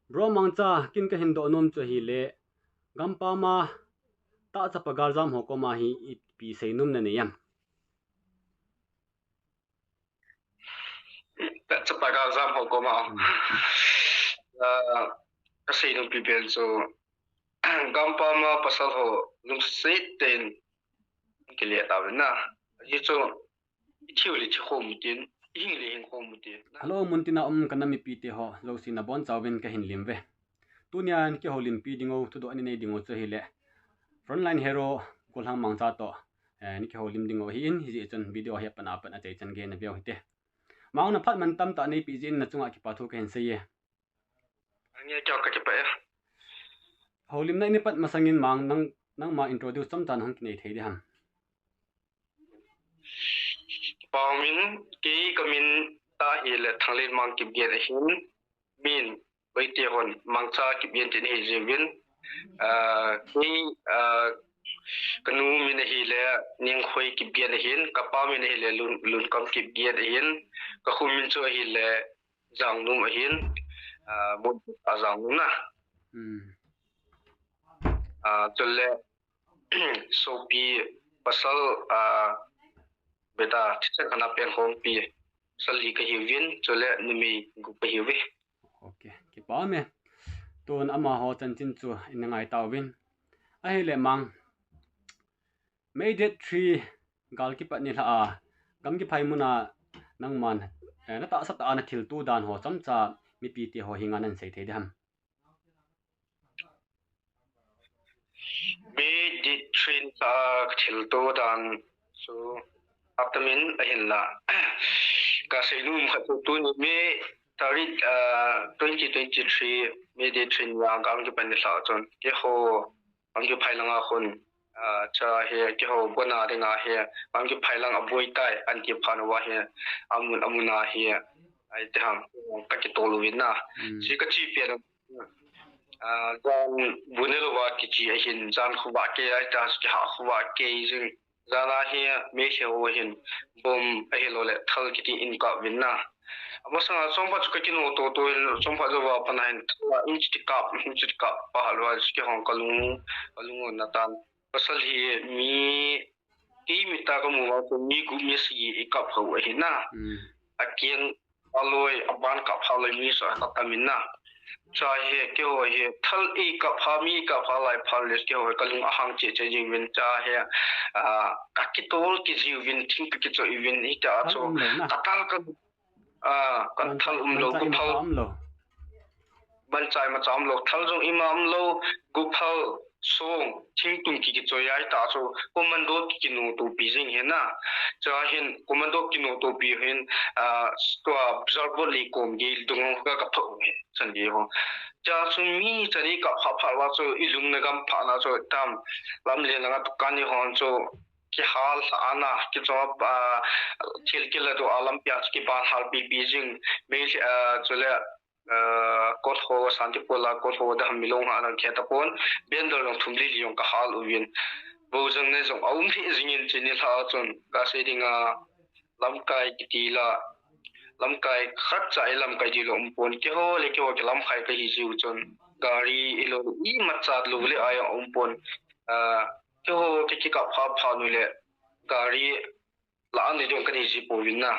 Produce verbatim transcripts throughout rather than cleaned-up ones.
Bro Mangcha, ken kahin doh nom chu ahile, gampam a tahchapa galjam ho koma hi ipi seinom nanei em? Tahchapa galjam ho koma. Hmm. Ah, kaseinompi pen chu, gampam a pasal ho lungset tah in kile tauvin na. Hichu, ithiu le thi khom utin, ihing le hing khom utin. Hello, muntina um kanam mipite ho, jouse nabonchauvin kahin lem uve. Tunia nikihoulimpi ding u, thudoh ninei ding u chu ahile, Frontline Hero Golhang Mangcha toh, eh, nikihoulim ding u ahin, hijeh chun video hi apat apat a achaichan gei naveu hite. Mang, naphat mantam tah neipeh jeh in nachunga kipa thu kahin sei e. Ange, keiho kakipah e. Houlimna in ipat masangin Mang, nang, nangma introduce chomcha nahung kinei thei ding ham? Kipah umin, kei kamin tah ahile Thanglenmang Kipgen ahin, min Meitei hon Mangcha Kipgen tin ahi jiuvin. Ah, kei, ah, kanu min ahile Nengkhoi Kipgen ahin, kapa min ahile Lun, Lunkam Kipgen ahin, kakho min chu ahile Jangnom ahin, ah, Mon a Jangnom na. Hmm. Ah, chule, sopi pasal, ah, beta, thisan khana pen khompi pasal li kahiuvin, chule numei gup kahiuve. Ok, kipah e. Tun amaho chanchin chu ina ngai tauvin. Ahile Mang, May date three, gal kipat nilhah a, gamgi phai muna nangman, eh, natahsa tah a nathilto dan ho chomcha mipite ho henga nahin sei thei ding ham? May date three a kathilto dan chu atamin ahinla. Kaseinom khat chu tuni May tarik, ah, twenty twenty-three, May date three nia gamgi kipat nilhah chun keiho gamgi phai langa khun, ah, cha hi, keiho bona dinga hi, gamgi phai lang aboi tai, anti phat uva hi, amun, amuna hi, iti ham, kakitol uvin na. Hmm. Hiche kache pen, ah, jan bu nelou va kiche ahin, jan khovah kei ahita, kihah khovah kei jing. Jana hi Meitei ho hin bomb ahilouleh thal kiti in kap uvin na. Amasanga chomkhat chu kakinoto to hin, chomkhat jouva pat a hin thal a in chuti kap, in chuti kap pah lou a, chuti hong kalung, kalung onna tan. Pasal hi mi, kei mitta kamu vang chu mi gup mi sagi ikap khah u ahi na. Hmm. Akeng aloi, aban kap pha loi mi chu atamin na. Cha hi, keiho hi, thal ikap pha, mi ikap pha lai phat le, keiho hi kalung ahang cheh cheh jing uvin, cha hi, ah, kakitol kit jiuvin, thing kakichoi uvin, hitia chu, thal umlou na. Katal ka, ah, ka thal umlou, thal umlou, guphal. Banchai macha umlou, thal jong ima umlou, guphal, song, thingtung ki, kichoi ahita chu, commando ki, kinotopi jing ahi na. Cha hin, commando kinotopi hin, ah, tua, Jalbot lei kom gei dung ho ka, kapha u ahi, chan gei ho. Cha chu mi chani kapha phat uva chu, ilung na gam phat na chu, tam, lamlen langa dukan nei hon chu, kihal lha ana, kichom, ah, thil kiladoh a lampi a chu, kiban hal pipi jing, mi, ah, chule, ah, kot ho, Santipur la kot ho, da ham milong ha nang khe tapon, bendal jong thum li li jong kahal uvin. Bou jong ne jong aum lheh jingin chuni lha chun, kasei dinga, lamkai kiti la, lamkai khatcha ilamkai ding lou umpon, keiho le keiho kilamkai kahi jiu chun, gari ilou, imacha lou le ahi umpon, ah, keiho ki, kikap pha phat u le, gari la ani ding kanei ji pouvin na.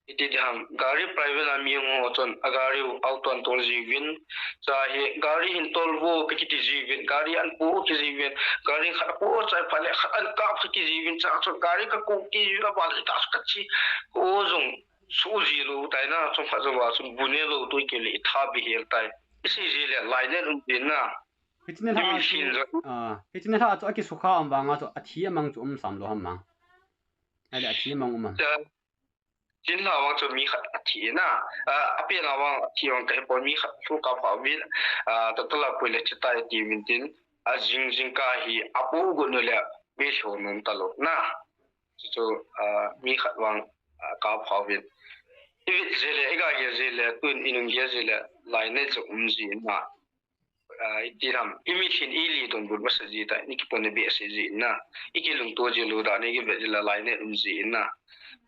Iti ding ham, gari private a mi hung ho chun, agari u auto an tol jiuvin, cha hi, gari hin tol vo kakiti jiuvin, gari an po kijiuvin, gari khat apo chai phat le, khat an kap kakijiuvin, cha chu gari kakou kijiuvin, abal le ta chu kache, o jong, su ji lou tai na, chomkhat jouva chun, bu nelou tui kei le, itha bihel tai. Isi ji le, lainat um jin na. Hiche nilhah a chu, ah, hiche nilhah a chu akisukha am vanga chu, athi amang chu um sam lou ham Mang? Ahile athi amang um am? Cha, Chin la vang chu mi khat athi na, ah, apen la vang athi vang kahe pon, mi khat thu kap pha uvin, ah, total a pui le thi tai ati uvin tin, ajing jingkah hi apoh got u le mi lhou nom talou na. Chu chu, ah, mi khat vang, ah, kap pha uvin. Ivet jeh le, iga gel jeh le, tun inung gel jeh le, lainat jong um ji na. Ah, iti ham, imitlhi in ili donbut masa ji tai, ni kipon na behseh ji na, ikilungto ji lou dan, ikivet ji le lainat um ji na.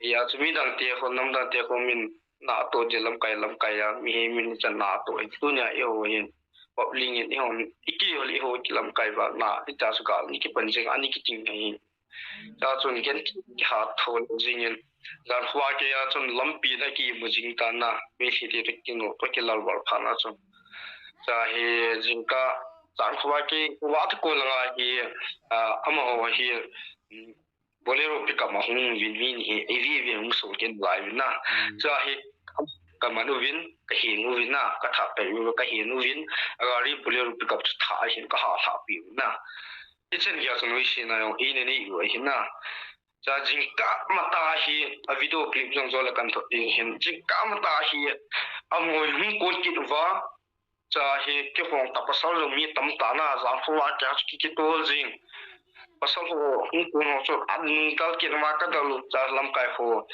Hijeh chun midang te khun, namdang te khun min, na to je lamkai lamkai a, mi he min chan na to. Tunia eiho hin, public in eiho, iki ho eiho kilamkai va na, ita su ka, ni kipan jing, ani kiting hi. Cha chun ken kiha tho jing in. Jan khua ke a chun lampi na kimu jing ta na, mi hi ti to kinu, to kilal val pha na chun. Cha hi jingkah, jan khua ke, wa te ko langa hi, ah, amaho hi, mm, Bolero pickup a hung vin vin hi, A V V hung sol ken lai vin na. Mm. Cha hi, ka man uvin, ka hin uvin na, ka tha pe u, ka hin uvin, a gari Bolero pickup chu tha hin ka ha tha pi u na. Ichan gei a chun ui si na jong, i ne ni u ahi na. Cha jingkah mata hi, a video clip jong jo le kan thot ding hin. Jingkah mata hi, a moi hung kon kit uva. Cha hi kihong ta pasal jong mi tam ta na, jan khua ke a chu ki kitol jing. Pasal ho, hung kon ho chu, an dal kit ma ka dal u, cha lamkai ho.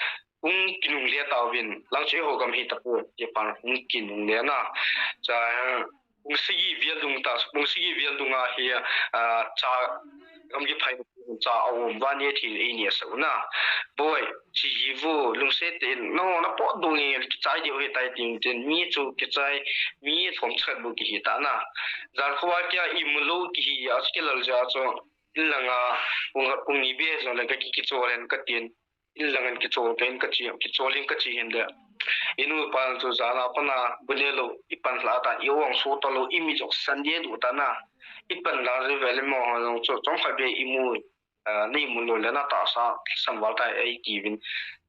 Hung kinungle ta uvin, lang chu eiho gam hi ta poi, ti pan hung kinungle na. Cha, pung sagi vel dung ta, pung sagi vel dung a hi, ah, cha gam kiphai cha a um va ne thil ei ne sa u na. Boi, chi ji vu, lungset te in, no, na po dung in, kichai diu hi tai ting tin, mi chu kichai, mi thom chat bu kihi ta na. Jan khua ke a imu lou kihi a, kilal ja chu, in langa, pung, pung ni be jong le ka ki, kichol in ka tin. In lang in kichol ka in ka chi, kichol in ka chi hin de. I nu i pa chu jan a pana bu ne lou, i pan hla ta, i ong so ta lou, i mi jok san de du ta na. I pan la ri ve le mo ho jong chu, chom khat be i mu, ah, ni mu lou le na ta sa, sam val ta ei ti vin.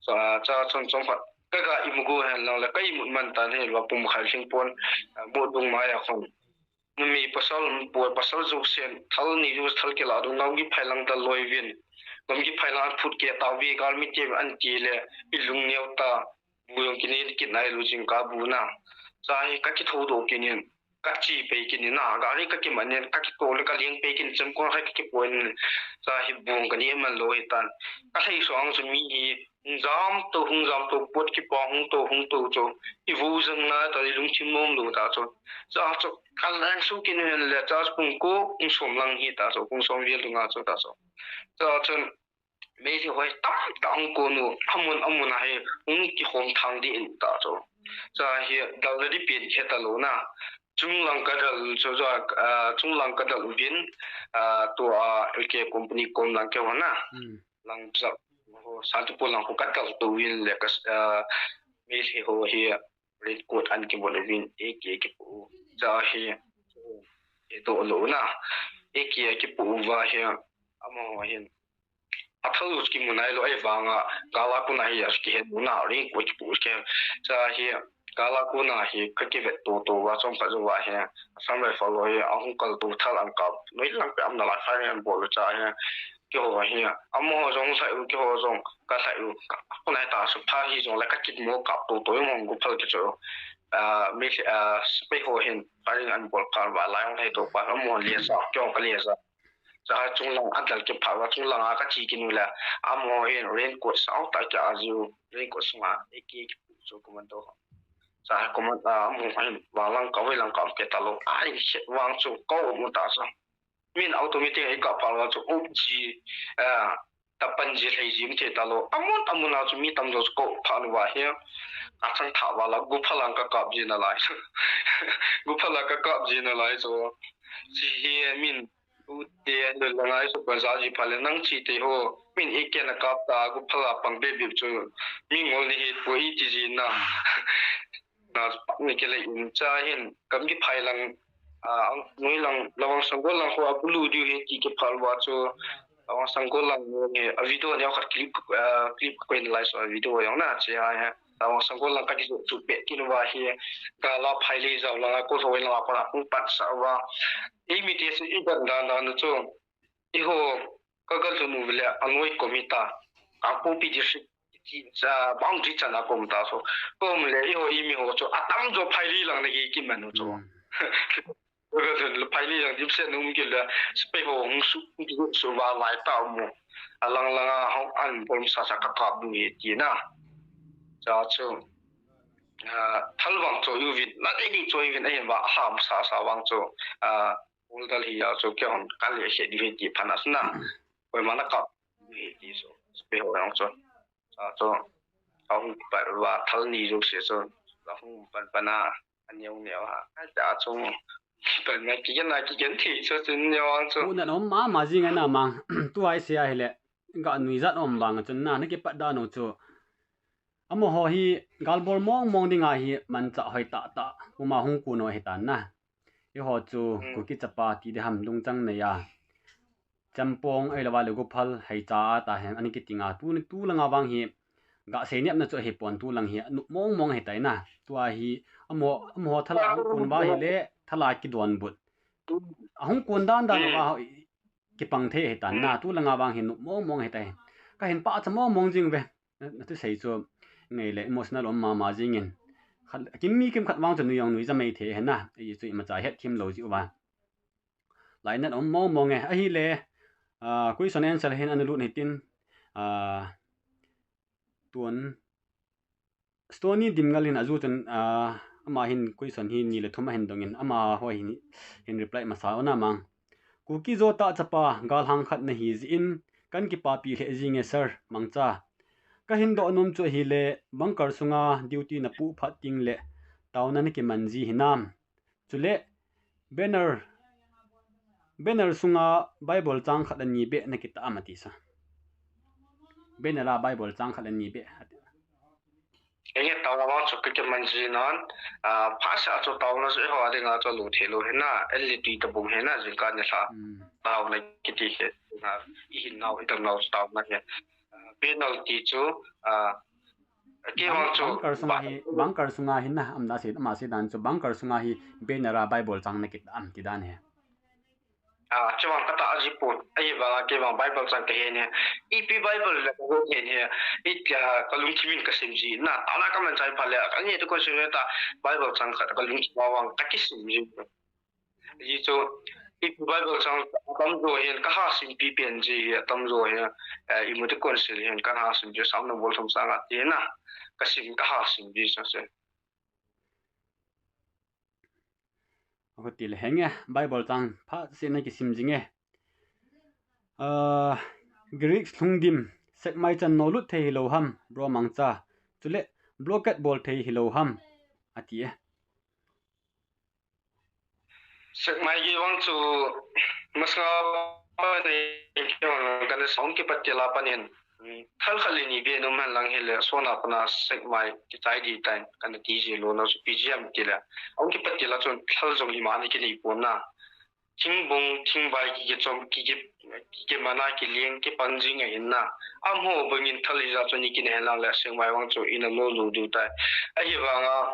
Cha, cha chom chom khat. Ka ga i mu gu hen lang le, ka i mu man ta ne, va pum khai sing pon, ah, bu dung ma ya khon. Numei pasal, boi pasal jousen, thal ni jou thal kila dong, gam kiphai lang dal loi vin. Gam kiphai lang phut ke tau vi, gal mi te an ti le, i lung neo ta, bu jong kine kit nai lou jingkah bu na. Cha hi ka kitho doh kit in, ka chi pei kit in na, gari ka kiman in, ka kitol le ka leng pei kit in, chem kon khai ka kipoi in, cha hi bung ka ni man lou hi tan. Ka thei so ang chu mi hi, Hung jam to, hung jam to, pot kipa hung to, hung to chu. I vu jang na ta, i lungthim mong lou ta chu. Cha chu, ka leng su kit in le, cha chu pung ko, pung som lang hi ta chu, pung som vel dunga chu ta chu. Cha chun, Meitei hoi tam ta hung kon u, amun, amun a hi, hung kikhom thang ding u ta chu. Cha hi, dal na di pen khe ta lou na. Chunglang ka dal chu, chu, ah, chunglang ka dal uvin, ah, tua, L K company kom lang ke ho na. Hmm. Lang sa, ho, Santipur lang ho ka dal to uvin le ka, ah, Meitei ho hi raincoat an kibol uvin, A K kipu u. Cha hi, e to lou na. A K kipu uva hi, amaho hin. A thal u kimu nai lou, ahivanga, gal a kon a hi, a kihen u na, raincoat kipu u ke. Cha hi, gal a kon a hi, ka kivet to to uva, chom khat jou uva hi. Assam Rifle ho hi, ahung kal to thal an kap. Noi lang pe am na lai fire an bol u cha hi. Keiho hi, amaho jong lhai u, keiho jong ka lhai u, ka, ka nai ta su pha hi jong le ka kit mo kap to to jong gu phal ke cho. Ah, mi, ah, sepai ho hin, firing an bol kar va lai jong lhai to pa, amaho le sa, keiho ka le sa. Sa chunglang a dal ke pha va, chunglang a ka chi kit u le, amaho hin raincoat sao ta ke a jiu, raincoat sunga, A K chu commando. Sa command, ah, amaho hin, va lang ka, vai lang ka ke ta lou, ai, se, vang chu, ko mu ta sa. Min automatic ei kap pha va chu up ji, ah, tapan ji lhai ji um thei ta lou. Amun, amun a chu mi tam jo chu ko pha lou va hi. A chang tha va la gu pha lang ka kap ji na lai. Gu pha lang ka kap ji na lai chu. Chi hi min u te lou la ngai chu pa ja ji pha le nang chi te ho. Min A K na kap ta gu pha la pang be bip chu. Mi ngol ni hi pu i ti ji na. Na chu pak ni ke le in cha hin kam kiphai lang, ah, ang, noi lang, Lawang Sanggol lang ho a bulu diu hi ti kiphal va chu, Lawang Sanggol lang ni a video neo khat clip, ah, clip ka koin lai so a video jong na che ha ha. Lawang Sanggol lang ka kijo chu pe kin va hi, gal a phai le jao lang a ko lhoi lang a pa hung pat sa va. Ei mi te su i dan dan dan chu. Eiho, ka gal lhun u le, a noi kom hi ta. Kangpokpi district, ti cha, boundary chan a kom ta so. Kom le, eiho i mi ho chu, a tam jo phai li lang na ki ki man u chu. Mm. Ka gal lhun le phai li lang dim se num ki le, sepai ho hung su, hung ki su va lai ta mu. A lang lang a hung an bol sa sa ka kap du hi ti na. Cha chu. Ah, thal vang cho u vin, na dei dei cho u vin, a hin va, a ham sa sa vang cho. Ah, Ul dal hi a chu keihon ka le he di he ti phan asna. Koima na kap di he ti so. Pe ho yang chu. Sa chu. Ahung pat uva thal ni jouse chu ahung pan pan a, aneo neo a, acha chung pan na kigen na kigen thei chu chun neo ang chu. Huhna um mama jing ana mang. Tua isei ahile, ga nuijat um vang chun na, na kipat dan u chu. Amaho hi galbol mong mong dinga hi manchah hoi tah tah uma hung kun u ahitan na. Eiho chu Kuki chapa ti ding ham, lungchang nei a, chempong ahilouva le gophal hei cha a ta hen, ani kiting a, tu, tu langa vang hi ga sei nepna chu ahipon, tu lang hi anop mong mong ahitai na. Tua hi amaho, amaho thala hung kun uva ahile thala kidonbut. Ahung kun dan dan uva kipang thei ahitan na, tu langa vang hi nop mong mong ahitai. Kahin pachat mong mong jing uve. Na, nathusei chu ngei le emotional um mama jingin. Khat, kim mi kim khat vang chu nui jong nuija mai thei ahi na. Ei chu imacha het them lou jeh uva. Lainat um mong mong e. Ahile, ah, question answer hin ana lut hitin, ah, tun Stony Dimngal in aju chun, ah, ama hin question hi ni le thum ahin dongin, amaho hin, hin reply masa u na mang. Kuki Zo tah chapa galhang khat nahi jeh in, kan kipapi lheh jinge sir, mangcha. Kahin doh nom chu ahile, bunker sunga duty napuh phat teng le, taona nakiman ji hinam. Chule, banner, banner sunga Bible chang khat le ni beh nakitah am ati sa. Banner a Bible chang khat le ni beh ati. Enge taona vang chu kakiman ji nan, ah, phasa chu taona chu eiho a dinga chu alu thei lou ahi na, L T tabung ahi na, jingkah nilhah. Hmm. Taona kiti hi, na, ihin nau, idam nau chu taona ahi. Ah, penalty chu, ah, Kei vang chu bunker sunga hi, bunker sunga hi na, amna sei, ama sei dan chu bunker sunga hi banner a Bible chang nakitah am ti dan ahi. Ah, chuvang katah ji pon. Ahivanga kei vang Bible chang kahen ahi. Ipi Bible le kahen ahi. Iti a kalungthim in kasim ji. Na, taona kaman chai phat le, ani tu kon sim le ta Bible chang khat kalungthim a vang kakisim ji. Ajeh chu, ipi Bible chang atamjo hin kaha simpi pen ji hi atamjo hin, eh, imu ti council hin kaha simpi Psalm number thum sang ati na, kasim kaha simpi sa se. Aho ti le henge, Bible chang phat se nakisim jinge. Ah, Greek lhungdim, Sekmai chan nolut thei hilou ham, bro mangcha. Chule, blockade bol thei hilou ham, ati e. Sekmai gei vang chu masanga pan in kana sa, ahung kipat til a pan in, mm, thal khat le ni beh nom hen lang hile, sona pana Sekmai kichai ding tan kana ti ji lou na chu ipi jeh ham tile, ahung kipat til a chun thal jong ima ana kinei pon na. Thingbung, thingvai ki, kichom, ki, ki, ki, kimana, kileng, kipang jing ahin na. Amaho bangin thal hijat chu ana kinei hen lang le, Sekmai vang chu ina lolo diu tai. Ahivanga,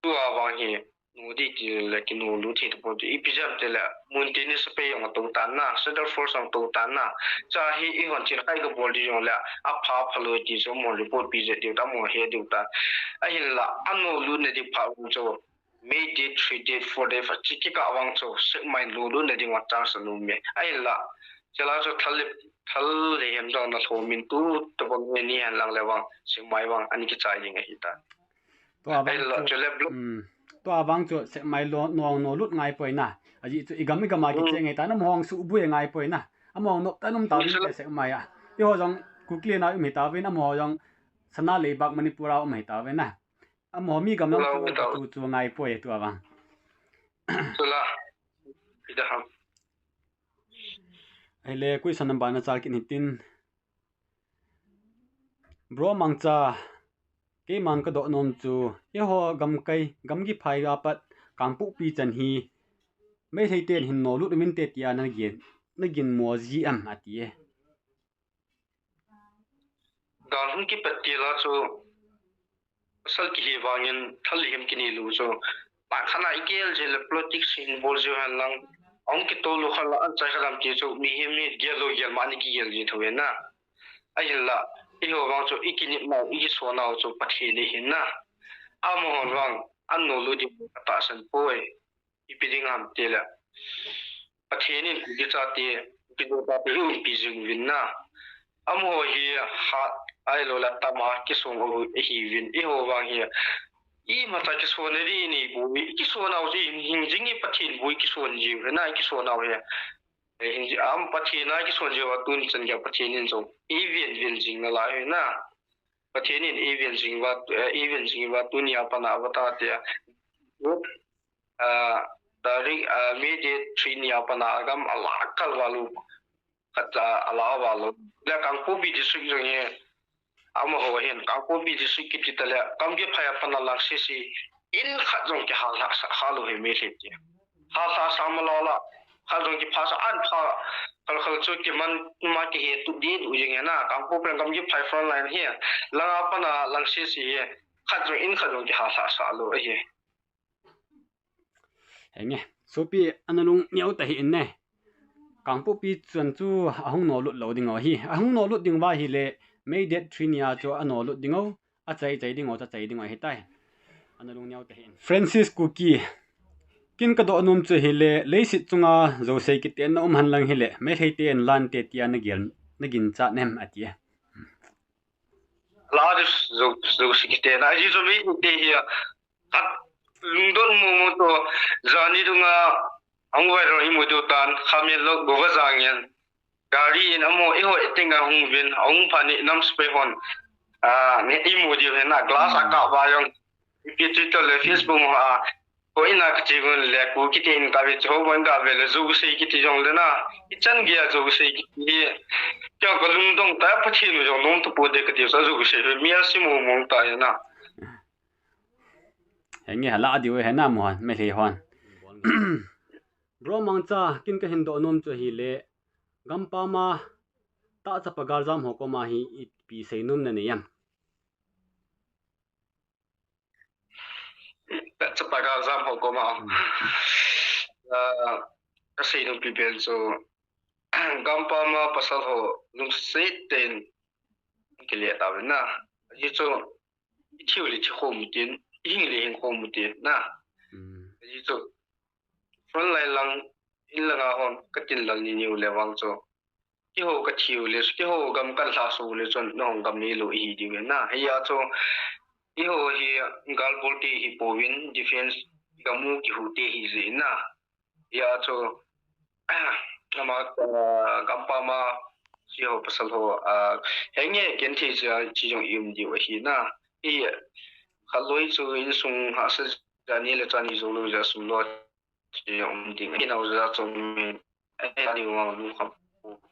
tua vang hi, no ding tile kinolut thei tapon, ipi jeh ham tile, mun tin in sepai jong atou tan na, Central Force jong atou tan na, cha hi eihon chin khai kabol ding jongle, apha phalou ti chu amaho report pi jeh diu ta, amaho he diu ta. Ahinla, anolut na ding phat vang chu, May date, three date, four date, fa chi kikah vang chu, Sekmai in lolut na ding vang chance anom e. Ahinla, chela chu thal le, thal le hem jong na lhom in tu, tapon ni hen lang le vang, Sekmai vang, ana kichai ding ahi ta. Tua vang chu, um, tua vang chu Sekmai lo, no, nolut ngai poi na. Ajeh chu igam igam a kichai ngai ta na, amaho jong suboi ngai poi na. Amaho nop ta nom ta vin te Sekmai a. Eiho jong Kuklen a um hi ta vin, amaho jong Sana Leibak Manipur a um hi ta vin na. Amaho mi gam jong chu, chu, chu ngai poi tua vang. Chula. Ida ham. Ahile question number na chal kit hitin. Bro mangcha, keiman kadoh nom chu, eiho gamkai, gamgi phai a pat, Kangpokpi chan hi, Meitei ten hin nolut uvin te tia nagin, nagin mo ji am ati e. Gal hung kipat til a chu, pasal kihi vangin thal le hem kinei lou chu, pan khat na igel jeh le politics hin bol jiu hen lang, ahung kitoh lou khat la, anchai khat lam ti chu, mihem hi gel lou gel ma ana kigel ji thou e na. Ahinla, eiho vang chu, ikinepnau, ikisonau chu Pathen ahi na. Amahon vang, anolut ding atahsan poi. Ipi ding ham tile, Pathen in Kuki chate, Kuki Zo chate eiumpi jing uvin na. Amaho hi hat ahilou le tam a kisong u ahiuvin, eiho vang hi imacha kisonna ding inei poi, ikisonau chu hing jing e, Pathen bou ikison jiu hi na, ikisonau hi. Hing jing, am Pathen a ikison jiu a tuni chan geiya Pathen in jong eiven ven jing nalai hi na. Pathen in eiven jing uva, eh, eiven jing uva tuni a pat a avata tia. Ah, tarik, ah, May date three ni a pat a agam ala kal val u. Khat cha ala val u. Le Kangpokpi district jong hi amaho hin Kangpokpi district kiti tale, Kamki phai a pat a lang sisi in khat jong kihal lha sa kha lou hi Meitei te. Hal lha sa ma lou la. Khat jong kipha sa an pha khal khal chu kiman ma kihe tu di u jing na. Kangpokpi Kamki phai front line hi. Lang a pat a lang sisi hi. Khat jong in khat jong kihal lha sa lou hi. Henge, sopi ana lung neo ta hi in ne. Kangpokpi chuan chu ahung no lut lou ding o hi. Ahung no lut ding uva hile, May date three ni a chu ano lut ding o. Achai chai ding o, cha chai ding o hi tai. Ana lung neo ta hi in. Francis Kuki. Kin ka doh nom chu hile, leiset chunga Josei kiti na um han lang hile, Meitei te en lan te tia na gel, na gin cha nem ati e. Ladis Josei kiti na, aji Josei te hi a, khat lungdon mo mo to, jani dunga, ang vai ro imu do tan, khamin lo, gova jangin, gari in amo, iho iting a hung vin, ahung phani nam spe hon, ah, nge imu di hen na, glass a ka va yong, ipi Twitter le Facebook mo a, ko ina ka chi gun le, ku kiti in ka ve, ho bon ka ve le, Josei kiti jong le na, ichan gei a Josei kiti, kya ka lungdon ta, Pathen u jong nom tu po de kati, sa Josei, mi a si mo mo ta ya na. Henge hala diu he na mo han, Meitei hon. Bro Mangcha, kin ka hin doh nom chu hile, gampam a, ta chapa galjam ho koma hi ipi sei nom na nei em? Ta chapa galjam ho koma. Hmm. Ah, ka sei nom pi pen chu, gampam a pasal ho lungset ten kile ta ve na. Aji chu, i thiu le thi khom u tin, i hing le hing khom u tin na. Hmm. Aji chu, front line lang, in langa hon, ka tin lal ni niu le vang chu. Kiho ka thiu le, kiho gam kan lha su le chun, nong gam ni lo i hi diu na. Hi a chu, iho hi gal bol te hi po vin, defense gam u kihu te hi ji na. Hi a chu, ama, ah, gampam a, si ho pasal ho, ah, henge ken thi cha, chi jong i um diu hi na. I, khaloi chu insung ha sa ja ni le cha ni zo lo ja sum lo. Chi um ding. Inau ja chom min. Ai, ani wang lu kham.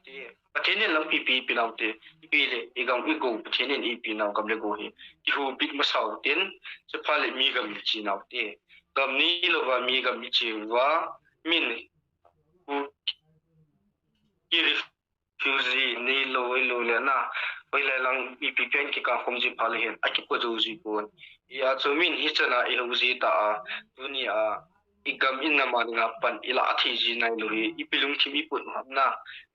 Ti. Pathen in lampi pi pi nau te. Ipi le, i gam i go, Pathen in ipi nau gam le go hi. Kihu pi masau tin. Chapha le mi gam le chi nau te. Gam ni lo va mi gam i chi va. Min. Ku. Ki refugee ni lo, i lo le na. Hoilai lang ipi pen kikah khom ji pha le hin. Aki po ju ji pon. I a chu min hi chana i ho ji ta a. Tuni a. I gam in nam a dinga pan i la a thei ji nai lo hi, ipi lungthim i put u ham na,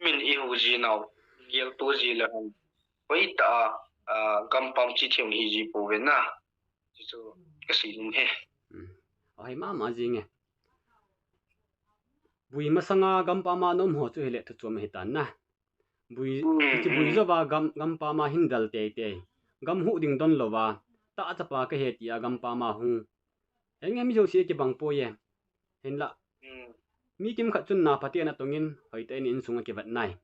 min i ho ji nau, gel to ji le ham. Hoi ta a, ah, gampam chi thiam hi ji po ve na. Chu chu ka sei nom he. Hmm. Ahoi mama jing e. Bui masanga gampam a nom ho chu hile thu chom hi tan na. Bui, hmm, kichi bui, hmm, jo va gam, gampam a hin dal tei tei. Gam hu ding don lo va. Ta chapa ka he ti a gampam a hung. Henge mi jouse kibang poi e. Hinla. Hmm. Mi kimkhat chun na phaten atongin, hoiten insung a kivat nai.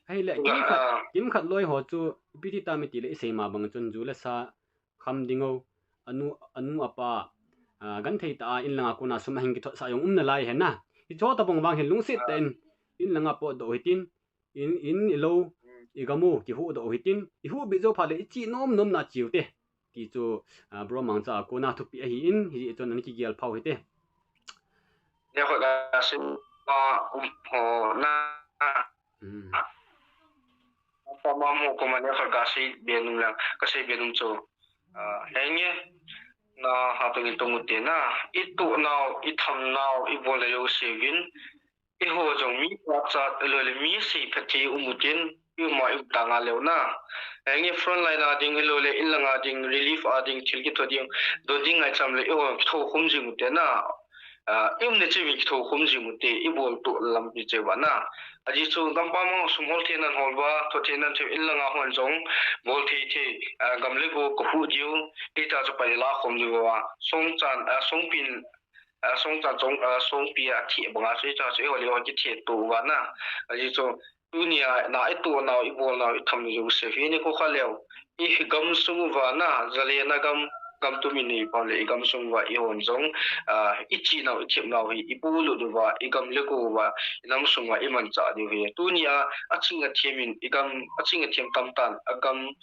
Ahile, kimkhat, ah, kimkhat loi ho chu, ipi ti tam i ti le i sei ma bang chun ju le sa kham ding o, anu, anu apa, ah, genthei ta a in langa kona sum a hing kithot sa jong um nalai he na. Hicho tabang vang hin lungset tah in, in langa potdoh hitin, in, in i lo, i gam u, kihuhdoh u hitin, i huhbit jou phat le, i chih nom nom na chi u te. Ti chu, ah, Bro Mangcha a kona thupi ahi in, hijeh chun ana kigel phau hite. Neokhat gasei ma um ho na. Hmm. Pa ma mo ko ma neokhat gasei be nom lang, kasei be nom chu. Ah, henge, na hatong in tong u te na. I toh nau, i tham nau, i bol le jouse vin. Eiho jong mi pachat, ahilou le mi sei phatthei um u tin, i um a i um ta nga leu na. Henge front line a ding, ahilou le in lang a ding, relief a ding, thil kithot ding, don ding ngaicham le eiho kithokhum jing u te na. Ah, i umna cheh uvin kithokhum jing u te, i bol toh lampi cheh uva na. Ajeh chu gampam a sum hol thei nan hol uva, thot thei nan thot, in lang a hon jong bol thei thei, ah, gam le go kahuh diu, hita chu pan i la khom diu va. Songchan, ah, Songpi in ah, Songchan Song, ah, Songpi a theh banga chu, hiche chu eiho le eiho kithe to uva na. Ajeh chu, Tunia na itohnau, ibolnau, ithamnau jouse hi nikho khaleu, igamsung uva na, jalen a gam, gam tumin nei pau le, igamsung uva ihon jong, ah, ichinau, ithemnau hi ibolut uva, igam le go uva, inamsung uva imanchah diu hi. Tunia aching athem in, igam, aching athem tamtah in, agam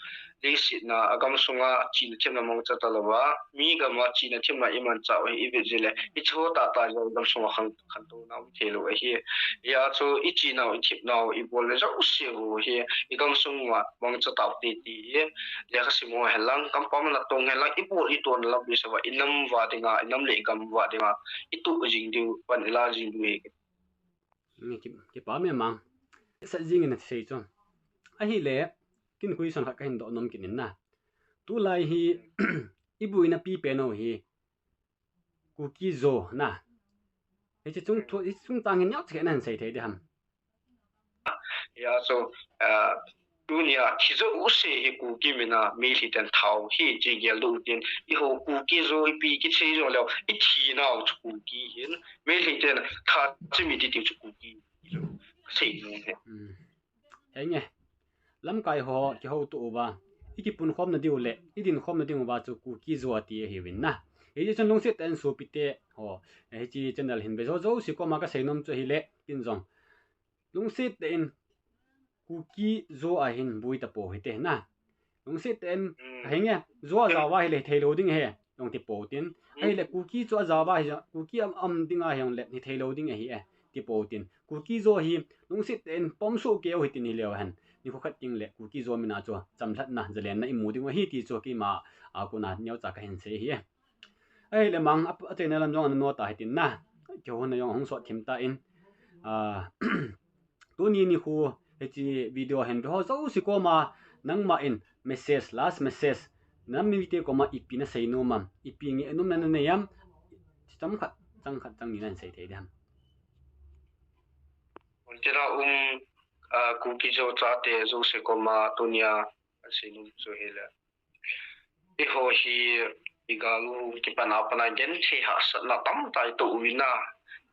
leiset a, agamsung a china themna mangcha talouva, mi gam a china themna imanchah u hi ivet jeh le, icho tahtah jong igamsung a khang, khantouna um theilou ahi. Hijeh chun ichinau, ithemnau, ibol le jouse u hi, igamsung uva mangcha taute ti hi, lekha sim ho henlang, kampam natong henlang, ibol itohna lam bisava, inam uva dinga, inam le igam uva dinga, itoh jing diu, pan ila jing diu hi. Nge ki, kipa me mang. Sa jing in asei chu. Ahile, kin question khat kahin doh nom kit in na. Tulai hi, ibuina pipen u hi, Kuki Zo na. Hiche chung thu, hiche chung tang hin neocha khat nahin sei thei ding ham? Hijeh chun, ah, tunia thi jouse hi Kuki mina Meitei ten thao hi chi geldoh u tin, eiho Kuki Zo ipi kichi jongleu, ithinau chu Kuki hin, Meitei ten tha chimi ti tiu chu Kuki. Kasei nom e. Hmm. Henge. Lamkai ho kihoutoh uva, ikipunkhomna diu le, idinkhomna diu va chu Kuki Zo ati ahiuvin na. Hijeh chun lungset tah in sopite ho, eh, hiche channel hin ve jou jouse koma kasei nom chu ahile, kin jong. Lungset tah in Kuki Zo a hin bui tapou hite na. Lungset tah in, hmm, henge, Zo a jao va hile hithei lou ding ahi, jong tipou tin. Hmm. Ahile Kuki chu ajao va hi, Kuki am, am ding ahi jongle hithei lou ding ahi e, tipou tin. Kuki Zo hi, lungset tah in pom soh keu hitin hileu hen. Nikho khat teng le Kuki Zo mina chu chamlhatna, jalenna imu diu ahi ti chu keima a kona neocha kahin sei ahi. Ahile mang, a, achaina lam jong ana nota hitin na. Kihona jong ahung sot thim tan. Ah, tuni nikho, hiche video hin ve ho jouse koma, nangma in message, last message, nam mite koma ipi nasei nom am, ipi ngehnomna nanei am, chomkhat, chang khat, chang ni nahin sei thei ding ham? Tira um, ah, Kuki Zo chate jouse koma tunia kasei nom chu hile, eiho hi igal u kipan a pat a genthei hahsatna tamtah itoh uvin na.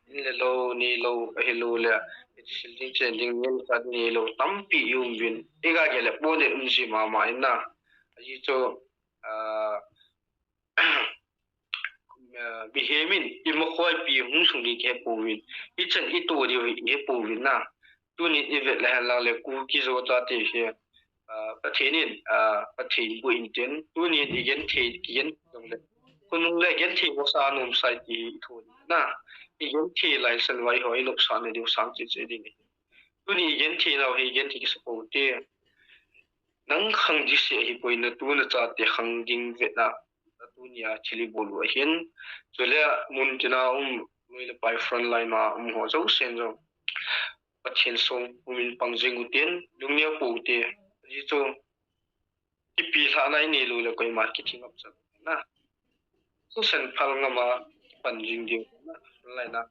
In le lou, nei lou, ahilou le, sil ding chen ding, nei khat nei lou, tampi ium uvin. Iga gel le pon de um ji mama in na. Ajeh chu, ah, ah, mihem in ima khoipi hung sung ding kihe pouvin, ichan itoh diu hi ihe pouvin na. Tunin ivet le henlang le Kuki Zo chate hi, ah, Pathen in, ah, Pathen bu in tin, tunin igenthei, igenthei jongle, khonung le genthei masa nom sai ti hi ithon na. Igenthei lai san vai ho inopsahna diu sang cheh cheh ding. Tuni igenthei nau hi igenthei kisa pou te. Nang khang ding seh ahipoi, natu nachate khang ding vetna, natunia thil ibol u ahin. Chule mun tina um, loi le pai front line a um ho jousen jong Pathen song umin pang jing utin, lungneo pou te. Ajeh chu, kipilhahna inei lou le koima kithi ngap chan na. Thisan phal ngam a pan jing diu na, front line a.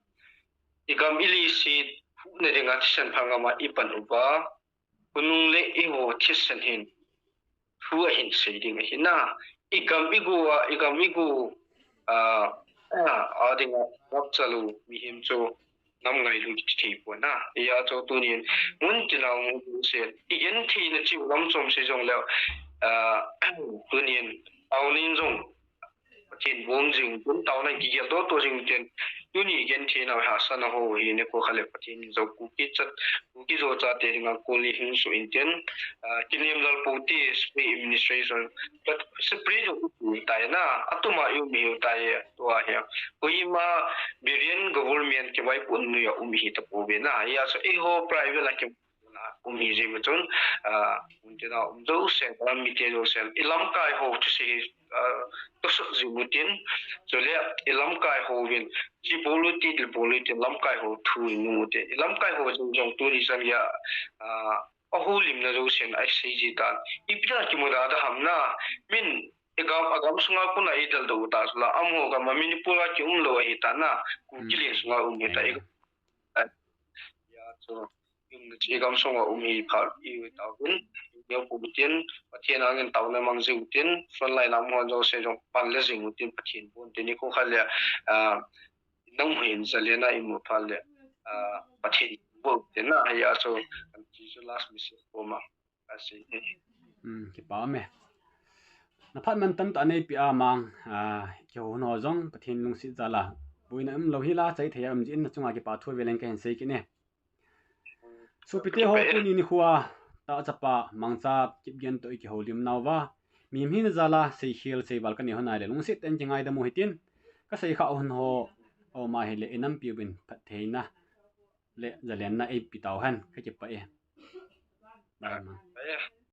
Igam ileiset huhna dinga thisan phal ngam a ipan uva, khonung le eiho thisan hin thu ahin sei ding ahi na. Igam igo a, igam igo, ah, ah, a dinga ngapcha lou mihem chu nam ngailu kiti thei pon na. Hijeh chun tunin mun tina um jouse, igentheina chu lam chom sei jongle, ah, tunin taonin jong Pathen bom jing, tun taona kigel doh to jing tin, tuni igentheina hahsatna ho hi nikho khat le Pathen in jong Kuki chat, Kuki Zo chate dinga kol ni hing suh in tin, ah, kinem lal pou te, separate administration, but separate jong u tai na, atuma ium hiu tai, tua hi. Koima Biren government kivaipohna noiya um hi tapouve na. Hijeh chun eiho private a ki um hi jeh chun, ah, mun tina um jousen, lam mite jousen, ilamkai ho thusei hi, ah, tosot jing utin, chule ilamkai hovin, chi bol u hite, dil bol u hite, lamkai ho thu inung ute. Ilamkai ho jong jong tuni chan geiya, ah, ahoulimna jousen asei ji tan. Ipi dinga kimuda da ham na, min, igam, agam sunga kona idel doh u ta chula, amaho gam a Manipur a kium lou ahi ta na, Kuki leng sunga um hi ta, i, ah, ya, chu, um, igam sunga um hi phat, i, tauvin, neo pu tin, Pathen angin taona mang jiu tin, front line a um ho jouse jong pan le jing utin, Pathen bon tin, nikho khat le, ah, nang hin jalen a imu phat le, ah, Pathen bon tin na, hijeh chun, last message koma kasei e. Kipa me. Naphat man tamtah neipe a mang, kihou ho jong Pathen lungset jal a boina umlou hi la chai thei a um jeh in nachunga kipa thu velin kahin sei kit e. Sopite ho, tuni nikho a tahchapa Mangcha Kipgen toh ikihoulim nauva, mihem hina jal a seikhel seival kanei hon ahile lungset tah in kingaidam u hitin, kasei khah hon ho aum ahile inampiuvin phattheina le jalenna eipe tauhen, kakipah e.